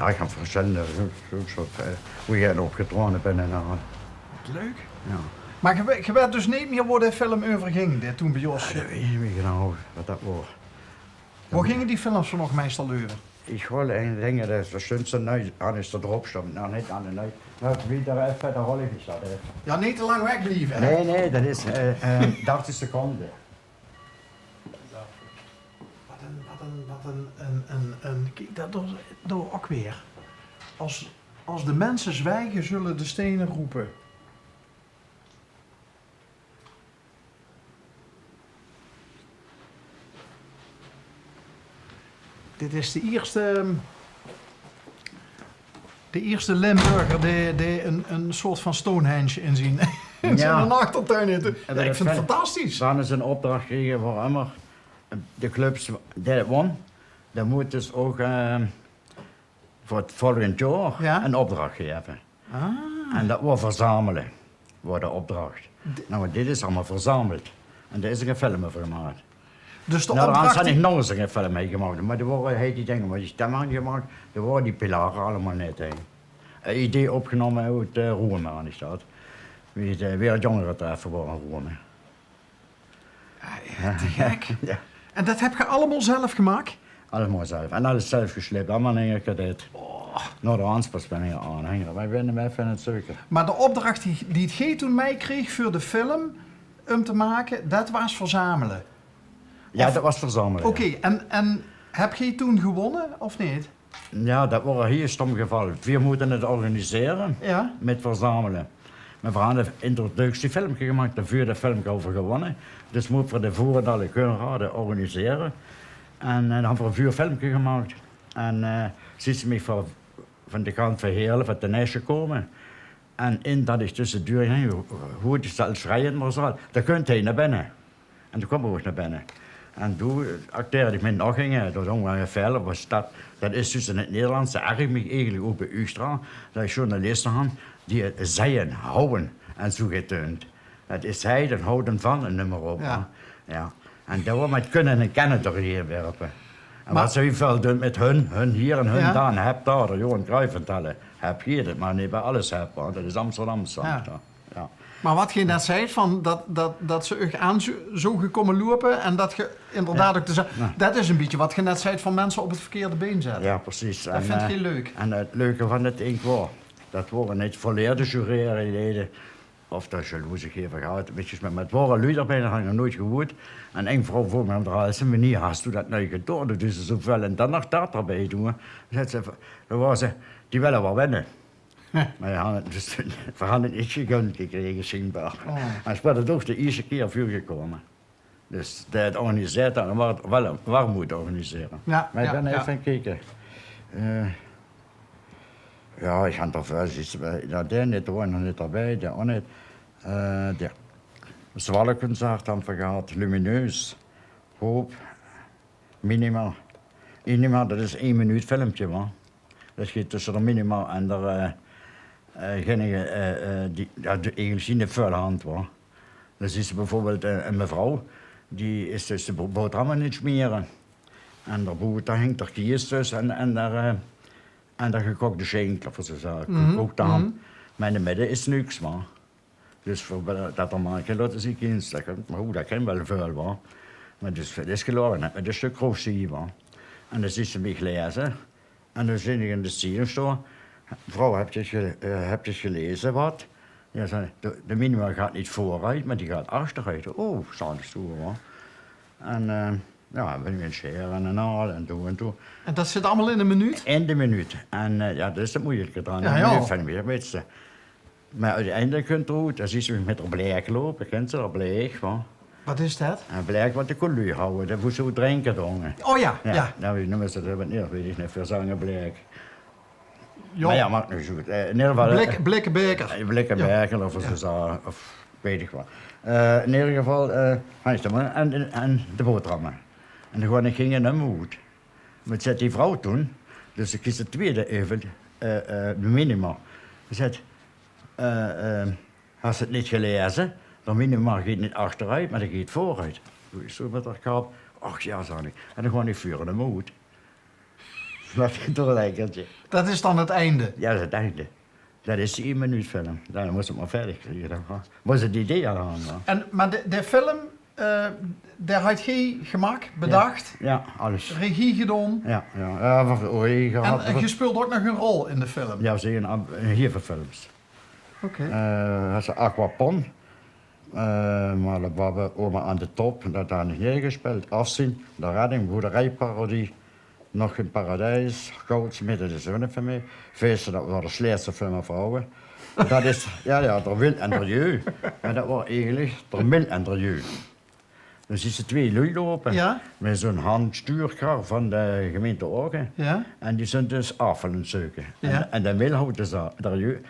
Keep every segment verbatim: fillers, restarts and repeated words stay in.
Ich höb versjillende, zoe, zoe soort, eh, wie ich opgetraoje bön en al. Wat leuk. Jao. Mer geer, geer weit dus neet mieë wo de film euver ging, die toen bie ós... Jao, dat weit ich neet mieë genau, wat dat waor. Wo ginge die films dan nog meistal euver? Ich haol ein ding, dat is, dat sjtóng ze nui, aan is d'r drop sjtóng, nog neet aan de nui. Mer wie d'r effe, dao haol ich mich dat effe. Jao, neet te lang wegblieve, hè? Nae, nae, dat is, eh, eh, dartig seconde. Wat ein, wat ein, wat ein, ein, ein, ein, kiek, dat dao, dao ouch weer. Als, als de mensen zwijgen, zullen de stenen roepen. Dit is de ierste, de ierste Limburger dae, dae ein, ein soort van Stonehenge in zien, in zien achtertuin haet. Jao, ich vinj 't fantastisch. Veer hadde 'n opdrach gekrege veur ummer de clubs die 't wónne, dan mót dus ouch, eh, veur 't volgend jaor 'n opdrach gaeve. Ah. En dat waor verzamele, waor de opdrach. Noe, dit is allemaol verzameld. En dao is 'ne film euver gemaak. Dus de opdrach... Noe, dao höb ich nog ins 'ne film mei gemaak. Mer dao waore, hae, die dinger wat ich dan aan gemaak, dao waore die pilare allemaol neet, hè. 'n Idee opgenómme oet, eh, Roerum, aan is dat. Wie 't, eh, weer 't jongerentreffe waor in Roerum, hè. Jao, te gek. Jao. En dat höb geer allemaol zelf gemaak? Allemaol zelf. En alles zelf gesleip. Allemaol in eigen kadet. Oh. Noe, de Hans pas bön ich aan, hè. Mer ich bön 'm effe aan 't zeuke. Mer de opdrach die, die geer toen meikreeg veur de film um te make, dat waas verzamele? Jao, dat waas verzamele, jao. Oké, en, en höb geer toen gewónne, of neet? Jao, dat waor 'n hiel stom geval. Veer mótte 't organisere mit verzamele. Mer veer hadde 'n introductiefilmke gemaak, 't veerde filmke euver gewónne. Dus mótte veer de Voerendaal Kunrade organisere. En, eh, dan höbbe veer 'n veer filmke gemaak. En, eh, zuus se mich van, van de kant van Heerle, van Ten Esje kómme. En in dat ich tössedoor, hè, hoor ich ze al sjrieje, mer ze al, dao kump hae nao binne. En toen kwaam ich ouch nao binne. En toen acteerde ich mit nog inge, dat zóng waal väöl, waas dat, dat is dus in 't Nederlands, erger ich mich eigelik ouch bie Ustra, dat ich journaliste han die 't zègke, hawwe en zoe getuind. Dat is hae, dan hawwe van en neet mieë op, hè. Jao. En dat waor mit kunne en kenne d'r hie werpe. En wat ze väöl doon mit hun, hun hie en hun dao, höb dao, de Johan Cruijff en Telle, höb hie, dat mer neet bie alles höb, want dat is Amsterdam, hè. Jao. Mer wat geer net zeet, van dat, dat, dat ze uch aan zo-, zoge kómme loupe en dat geer inderdaad ouch te zègke, dat is e bietje wat geer net zeet, van minse op 't verkeerde been zètte. Jao, precies. Dat vinj geer leuk. En, eh, 't leuke van 't dink waor, dat waore neet volledige juryleden, of dao zölle ze zich eve gehad, wèt ich, mer 't waore luuj d'rbie, dat han ich nog noeats gehuurd. En ein vrouw vroog mich: "Mer Hansen, wienie has doe dat noe gedaon? Doe deis zoeväöl en dan nog dat d'rbie doon." Zag ze, dat waor ze, die wille waal winne. Mer veer hant 't, dus, veer hant 't neet gegund gekrege, sjienbaar. Oh. En 't waor toch de ierste kier veurgekómme. Dus dae 't organiseert, dan waor 't waal, waal mót organisere. Jao, mer ich bön effe aan 't kieke. Eh, jao, ich han d'r väöl, zuus se, jao, dae neet, dae waor nog neet d'rbie, dae ouch neet. Eh, de Zwalleconcert han veer gehad, Lumineus, Hoop, Minima. Minima, dat is ein minuut filmke, wa. Dat geit tösse de Minima en de, eh, eh, gennige, eh, eh, die, jao, die eigelik zien de vulle hand, wa. Dan zuus se bieveurbeeld, eh, ein mevrouw, die is dus de bo-, boterhamme aan 't smiere. En dao boete hingk d'r kies tösse en, en d'r, eh, en d'r gekookde sjinke, of zoe zaak. Gekookde ham. Mer in de midde is niks, wa. Dus veur, dat d'r mer gein laote zien kins, dat kin, mer good, dat kin waal väöl, wa. Mer dus, dat is geloge, hè, mit e stök rozie, wa. En dan zuus se mich laeze. En dan zeen ich in de ziening stoon: "Vrouw, höb geer 't ge-, eh, höb geer 't gelaeze, wat?" Jao, zag ich, "de, de Minima geit neet veuroet, mer die geit achteroet." "Oh," zag ich zoe, wa. En, eh, jao, bön ich mit sjere en haole en doon en doon. En dat zit allemaol in ein minuut? In de minuut. En, eh, jao, dat is 't meujelike d'raan. Jao, jao. Ein minuut van weer, wèts se. Mer oeteindelik kump d'r oet, dan zuus se mich mit d'r blaek loupe, kins se d'r blaek, wa? Wat is dat? E blaek wat de couleur hawwe, dat wo ze oet drinke dónge. O jao, jao. Noe, wie neume ze dat, wat, jao, weit ich neet, veer zagge blaek. Jao. Mer jao, maak neet zoe oet. Eh, in eder geval, eh, blikke baeker. Eh, blikke baeker of zoe, of weit ich wat. Eh, in eder geval, eh, han ich dat mer, en, en, en de boterhamme. En dan gewoon, ich ging in 'm oet. Mer zet die vrouw toen, dus ich kies de twiede effe, eh, eh, de Minima. Zet, eh, eh, "Has se 't neet gelaeze? De Minima geit neet achteroet, mer die geit veuroet." Zoe mit häör kap. "Och jao," zag ich. En dan gewoon, ich veure 'm oet. Dat is dan 't einde? Ja, dat is 't einde. Dat is die ein minuut film. Dan mós se 't mer ferdig kriege dan, hè. Mós se 't idee al han, hè. En, mer de, de film, eh, dae hat geer gemaak, bedach? Ja, alles. Regie gedaon? Ja, ja. Ja, van, o, en, en geer speulde ouch nog ein rol in de film? Ja, zeker. In hiel väöl films. Oké. Eh, has se Aquapon, eh, Mallebabbe, Oma aan de top, dat han ich neergespeeld. Afzien, De redding, Boerderijparodie, Nog geen paradijs, Goudsmidde, dat is ouch neet van mich. Feeste, dat waor de slechtste film veur vrouwe. Dat is, ja, ja, Der Wil en der Jeu. Mer dat waor eigelik Der Mil en der Jeu. Dan zuus se twee luuj loupe, ja, mit zo'n handstuurkar van de gemeinte Oge. Ja. En die zunt dus aafval aan 't zeuke. En, ja, en de Mil haet de za-, der Jeu,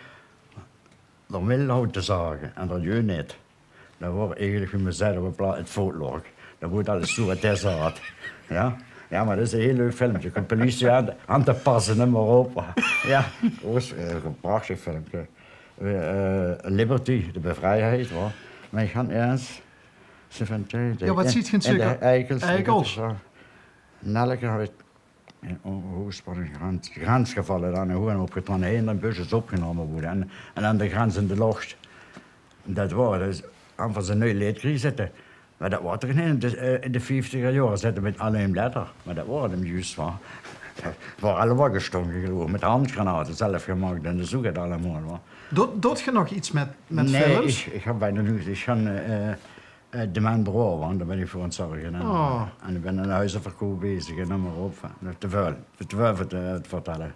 der Mil haet de zage en der Jeu neet. Dat waor eigelik, wie me zag op 't pla-, 't footlok. Dat woort alles toe wat dae zaat. Ja? Ja, mer dat is ein hiel leuk filmke. Kump politie aan, aan te passe, neum mer op. Ja, dat waor, eh, ein prachtig filmke. Eh, Liberty, de bevrijheid, wa. Mer ich han ins, ze van Tij, ja, wat in, ziet ge in de Eikels, Eikels. Nelleke had ich in o-, hoogspanningsgrens, grensgevalle dan, en hoe en opgetraoje, hie in de bus is opgenome woorde. En, en aan de grens in de loch, dat waor, dus, aan van ze nui leed kreeg zitte. Mer dat waor toch neet in de, eh, in de vieftiger jaore zitte mit Alain Blätter. Mer dat waor 'm juus, wa. Dat waor allemaol gestonke, geluif ich, mit handgranate, zelf gemaak. En zoe geit 't allemaol, wa. Doot, doot ge nog iets mit, mit films? Nae, ich, ich han bijna niks. Ich han, eh, Eh, de Mien Broor, want dao bin ich veur aan 't zörge, hè. Oh. En ich bin aan de huizeverkoup bezig en neum mer op. Te väöl, te väöl veur te, te vertèlle.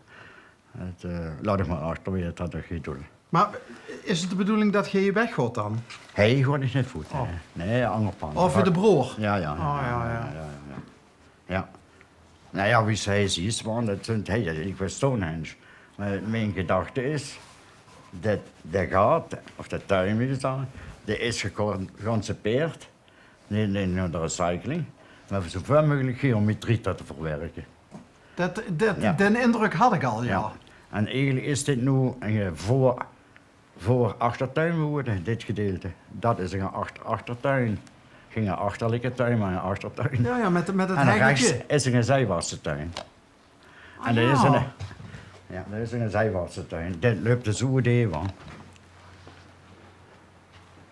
't, eh, laot ich mer achter mich, dat had ich gein doel. Mer is 't de bedoeling dat geer weggaot dan? Hie gaon ich neet voet, oh, nae. Nae, anger pand. Oh, veur de broor? Ja, ja, ja. Oh, ja, ja. Ja. Noe ja, wie se zuus, want 't zunt, hè, ich wis Stonehenge. Mer mien gedachte is, dat de gaat, of de tuin, wie ze zagte, dae is gecon-, geconcipeerd, neet, neet nao de recycling, mer veur zoväöl meugelik geometrie te verwerke. Dat, dat, ja, den indrök had ich al, ja. Ja. En eigelik is dit noe ein, eh, veur veur-achtertuin woorde, dit gedeilte. Dat is ein achter-, achtertuin. Gein achterlike tuin, mer ein achtertuin. Ja, ja, mit, mit 't heggeke. En rechs is ein zijwaartse tuin. Ah, en dat is ja. Ein, ja, dat is ein zijwaartse tuin. Dit löp de zoe dee van.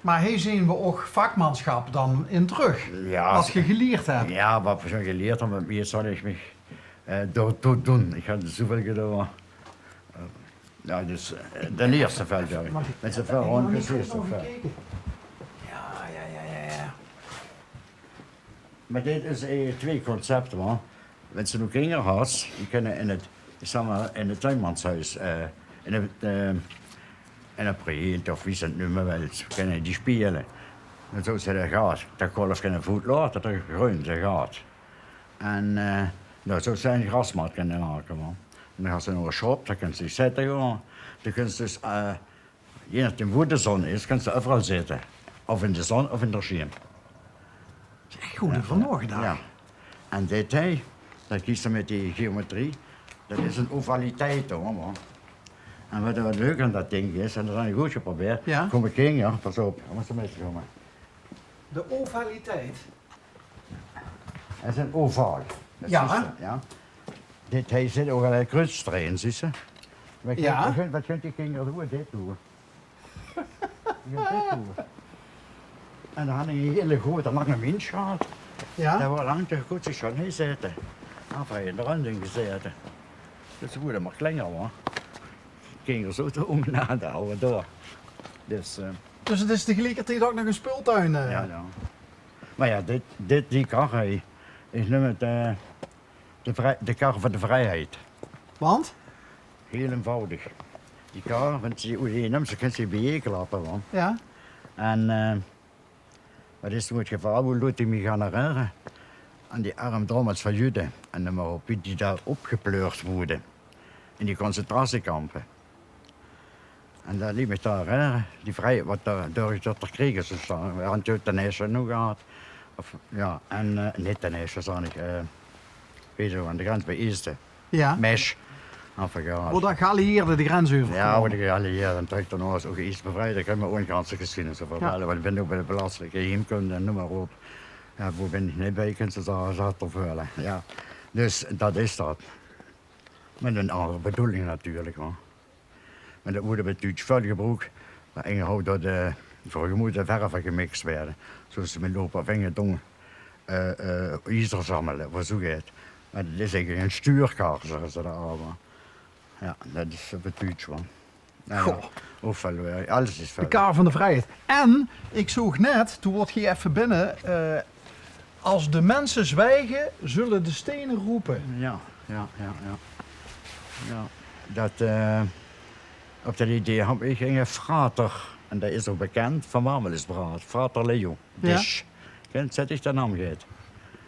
Mer hie zeen v'r ouch vakmanschap dan in trök. Ja, wat ge gelierd höb. Ja, wat v'r zoe gelierd höbbe, mit mie zal ich mich, eh, door, door doen. Ich han zoeväöl gedaon. Eh, Ja, dus, eh, de ierste veldjäöring. Mit zoeväöl róndjes is te väöl. Ja, ja, ja, ja, ja. Mer dit is, eh, twee concepte, wa. Wens se noe kinger has, die kinne in 't, ich zag mer, in 't tuinmanshoes, eh, in 't, eh, in 't prieelt of wie se 't neume wils, kinne die speule. En zoe is 't gaat. Dat golf kinne voet laote, dat greun ze gaat. En, eh, noe, zoe zeen grasmat kinne make, wa. En dan has se nog ein sjop, dao kins se dich zitte, wa. Dao kins se dus, eh, je nachdem wo de zon is, kins se euveral zitte. Of in de zon of in de sjeem. Dat is ech good veur naogedach. Ja. En dit hie, dat kies se mit die geometrie, dat is ein ovaliteit, huur, wa. En wat, wat leuk aan dat dink is, en dat han ich good geprobeerd, ja, kómme kinger, pas op, dao mós se mit kómme. De ovaliteit? 't Is ein ovaal. Dat zuus se, ja. Dit hie zit ouch al ein kruutsstrein, zuus se. Wat gunt, wat gunt die kinger doon? Dit doon. Die gunt dit doon. En dan han ich ein hiel groete lange wiendsjaal. Ja. Dae waor lang te good, zich zoe neet zitte. Dan han v'r in de runding gezitte. Dus ze woorte mer klenger, wa. Kinger zoe te óngenaan, dao hawwe v'r door. Dus, eh, dus 't is tegeliekertied ouch nog ein speultuin, eh. Ja, ja. Mer ja, dit, dit, die kar, hè, ich neum 't, eh, de vrij-, de kar van de vrijheid. Want? Hiel einvoudig. Die kar, wens se die, die neums, dan kins se die biejein klappe, wa. Ja. En, eh, wat is noe 't geval? Wo loot ich mich aan herinnere? Aan die erm drommels van Jude. En dan mer op, wie die dao opgepleurd woorte. In die concentratiekampe. En dat liet mich dao herinnere, die vrijheid wat dao, door, dat d'r kreeg is óntsjtane. V'r hadde natuurlik de National gehad. Of, ja, en, eh, neet de National, zag ich, eh, wie heet 't, aan de grens bie Eesde. Ja. Mech. Enfin, ja. Wo de geallieerde de grens euver kómme. Ja, wo de geallieerde en trök daonao is ouch Eesde bevrijd. Dao kinne v'r ouch ein ganse gesjiedenis euver vertèlle. Want ich bin ouch bie de plaatselike heemkunde en neum mer op. Ja, wo bin ich neet bie, kins se zage, zat te völle. Ja. Dus dat is dat. Mit 'n anger bedoeling natuurlik, huur. Mer dat woort bie 't Duutsj väöl gebroek. Mer inge hou dat de, veur gemoete verve gemiks woorte. Zoeas ze mit lope vinge dong, eh, eh, iezer zammele, of zoe get. Mer dat is eigelik 'n stuurkar, zègke ze dao, mer. Jao, dat is op 't Duutsj, huur. Jao, jao. Goh. Of väöl, eh, alles is väöl. De kar van de vrijheid. En ik zoog net, toen woort geej effe binne, eh, "Als de mensen zwijgen, zullen de stenen roepen." Jao, jao, jao, jao. Jao, dat, eh, op dat idee hou ich inge frater, en dat is ouch bekènd, van Marmelisbraad, frater Leo. Jao. Disch. Kènt, zèt ich de naam get?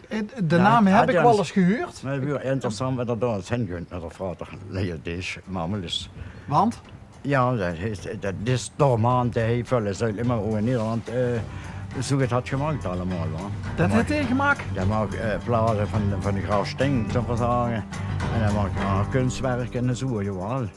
Eh, de naam heb ik wel eens gehuurd. Mer 't wuuert interessant, mer dat dao ins hin kunt mit de frater Leo Disch, Marmelis. Want? Jao, dat is, dat is dormant, dae haet väöl, zuut immer oe in Nederland, eh, zoe get had gemaak allemaol, huur. Dat haet hae gemaak? Dae maak, eh, plaote van, van de Graaf Steng, zoe mer zègke. En dae maak, jao, kunstwerke en zoe, jawel.